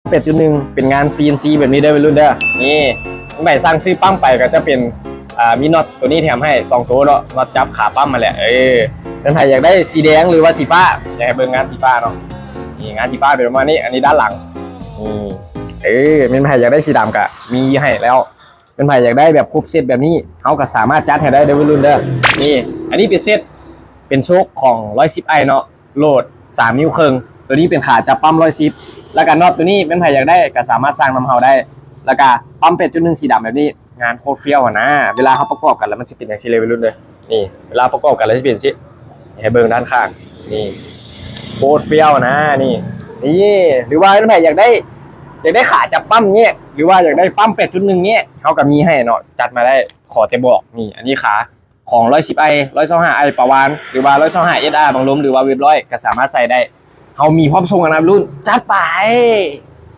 ແປດຈຸດໜຶ່ງ ເປັນງານ ຊີເອັນຊີ ແບບນີ້ເດີ ໄວລຸ້ນເດີ. ນີ້ ໃຜສັ່ງຊື້ປ້ຳໄປກໍຈະເປັນ ອ່າ ມີນັອດຕົວນີ້ແຖມໃຫ້ສອງໂຕເນາະ, ນັອດຈັບຂາປ້ຳຫັ້ນແຫຼະ. ເອີ ແມ່ນໃຜຢາກໄດ້ສີແດງ ຫຼືວ່າສີຟ້າ, ຢາກໃຫ້ເບິ່ງງານສີຟ້າເນາະ. ນີ້ ງານສີຟ້າເປັນປະມານນີ້, ອັນນີ້ດ້ານຫຼັງ. ນີ້ ເອີ ແມ່ນໃຜຢາກໄດ້ສີດຳກໍມີໃຫ້ແລ້ວ. ແມ່ນໃຜຢາກໄດ້ແບບຄົບເຊັດແບບນີ້ ເຮົາກໍສາມາດຈັດໃຫ້ໄດ້ເດີ ໄວລຸ້ນເດີ. ນີ້ ອັນນີ້ເປັນເຊັດ ເປັນໂຊກຂອງຮ້ອຍສິບໄອເນາະ, ໂຫຼດສາມນິ້ວເຄິ່ງ. ຕົວນີ້ເປັນຂາຈັບປ້ຳຮ້ອຍສິບ ແລ້ວກໍນັອດຕົວນີ້ ແມ່ນໃຜຢາກໄດ້ກໍສາມາດສັ່ງນຳເຮົາໄດ້. ແລ້ວກໍປ້ຳ ແປດຈຸດໜຶ່ງ ສີດຳແບບນີ້ ງານໂຄດຟຽວຫັ້ນນະ. ເວລາເຮົາປະກອບກັນແລ້ວມັນຊິເປັນຈັ່ງຊີ້ເລີຍ ໄວລຸ້ນເດີ. ນີ້ ເວລາປະກອບກັນແລ້ວຊິເປັນຈັ່ງຊີ້. ໃຫ້ເບິ່ງດ້ານຂ້າງ ນີ້ ໂຄດຟຽວນະ. ນີ້ ນີ້ ຫຼືວ່າແມ່ນໃຜຢາກໄດ້ ຢາກໄດ້ຂາຈັບປ້ຳແຍກ ຫຼືວ່າຢາກໄດ້ປ້ຳ ແປດຈຸດໜຶ່ງ ແຍກ ເຮົາກໍມີໃຫ້ເນາະ, ຈັດມາໄດ້ ຂໍແຕ່ບອກ. ນີ້ ອັນນີ້ຂາຂອງຮ້ອຍສິບໄອ, ຮ້ອຍຊາວຫ້າໄອປະວານ ຫຼືວ່າຮ້ອຍຊາວຫ້າເອັດອາ ບັງລົມ ຫຼືວ່າເວັບຮ້ອຍ ກໍສາມາດໃສ່ໄດ້. ເຮົາມີພ້ອມສົ່ງນະ ໄວລຸ້ນ, ຈັດໄປ.